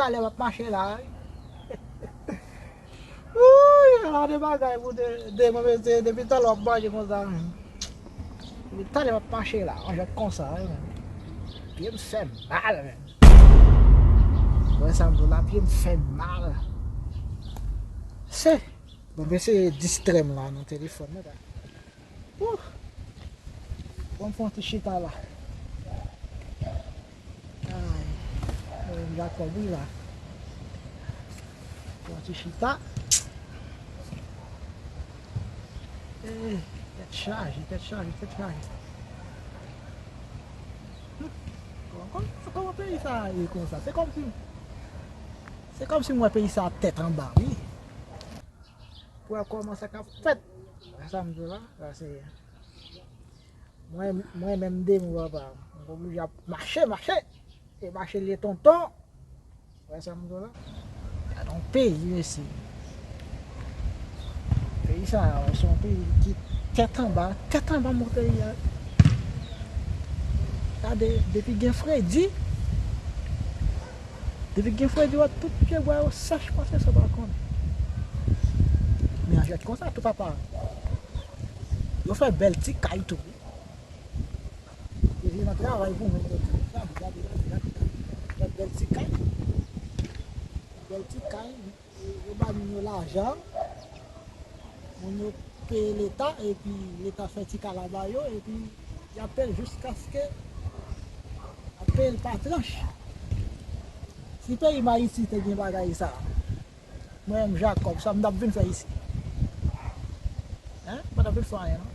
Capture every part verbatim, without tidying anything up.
Talè m ap mache la wi. Wouy, ala de bagay pou de, de mwen mesye, depi talè w ap manje konsa menm. Depi talè m ap mache la, manje konsa wi menm. Pye m fè mal menm. Wè sa m di w la, pye m fè mal. Se, bon, m eseye distrè m la nan telefòn nan. Ouh! Bon, m fè yon ti chita la. Ay, mwen menm Jakòb wi la. Fè yon ti chita. Eh, tèt chaje, tèt chaje, tèt chaje. Hmm. Kòman, kòman, kòman peyi sa a ye konsa? Se kòmsi, se kòmsi m wè peyi sa a tèt anba wi. Pou wè kòman sa k ap fèt. Wè sa m di w la, sa se mwen, mwen menm de mwen papa. Mwen oblije ap mache, mache. E mache l ye tonton. Wè sa m di w la. Gade yon peyi mesye. Peyi sa a se yon peyi ki tèt anba, tèt anba mwen peyi a. Gade, depi gen fredi, depi gen fredi, wè tout pye bwa yo sèch pase sa pa konn. Men an jèt konsa tou papa. Yo fè bèl ti kay tou wi. Yo vin nan travay pou mwen. Gade, gade, gade, gade, gade. Gade bèl ti kay. Bèl ti kay. Yo ba moun yo lajan. Moun yo peye leta epi leta fè ti kay la ba yo epi y ap peye l jiskaske y ap peye l pa tranch. Si peyi m Ayiti te gen bagay sa, mwen menm Jakòb, sa m t ap vin fè isi? Hein? M pa t ap vin fè anyen non.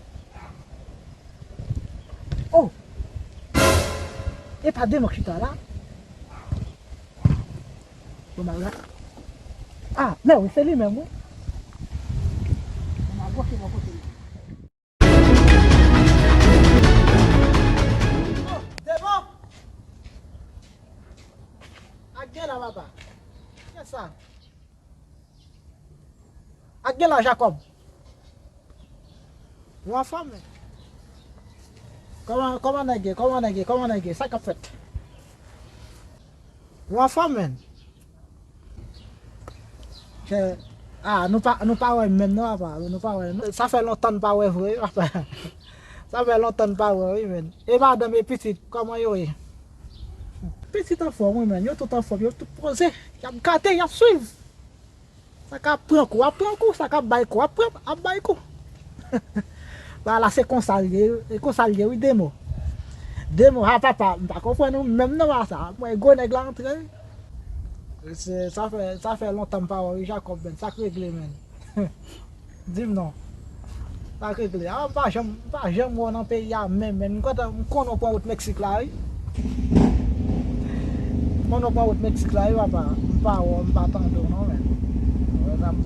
Oh! E pa demen k chita la? Bon bagay. Ah, men wi, se li menm wi. Bon, m a gwoche bò kote li. Oh, demen! Ak gen la papa. Kiyès sa? Ak gen la Jakòb. Ou anfòm men? Kòman, kòman nèg ye? Kòman nèg ye? Kòman nèg ye? Sa k ap fèt? Ou anfòm men? Chè, ah, nou pa, nou pa wè menm non papa, nou pa wè non. Sa fè lontan n pa wè vre wi papa. Sa fè lontan n pa wè wi menm. E madanm e pitit, kòman yo ye? Pitit anfòm wi menm, yo tout anfòm, yo tout poze. Y ap gade, y ap swiv. Sa k ap pran kou, ap pran kou, sa k ap bay kou, ap pran, ap bay kou. Sa la se konsa l ye, e konsa l ye wi, demen. Demen, ha papa, m pa konprann ou menm non papa sa. Mwen gwo nèg la antre. Se, sa fè, sa fè lontan m pa wè wi Jakòb menm, sa k regle menm? Di m non. Sa k regle? Ah, m pa janm, m pa janm wè w nan peyi a menm, menm. M kontan, m konnen w pran wout Meksik la wi. M konnen w pran wout Meksik la wi papa. M pa wè w, m pa tande w non menm. Wè sa m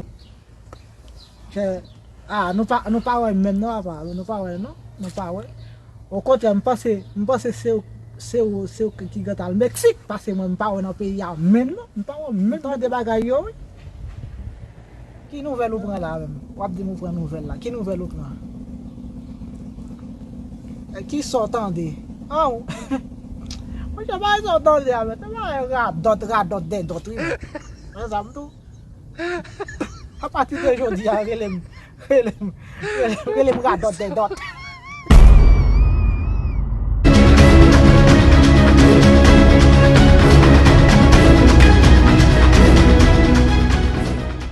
Chè, ah, nou pa, nou pa wè menm non papa, nou pa wè non, nou pa wè. Okontrè, m panse, m panse se ou, se ou, se ou ki, ki gentan al Meksik, paske mwen m pa wè nan peyi a menm non, m pa wè menm. Tande bagay yo wi. Ki nouvèl ou pran la menm? W ap di m ou pran nouvèl la, ki nouvèl ou pran? E, ki sa w tande? Anw! Monchè, bagay sa w tande a menm, se bagay radòt, radòt, dèdòt wi. Wè sa m di w? Apati de jodi a, rele m, rele m, rele m, rele m radòt dèdòt.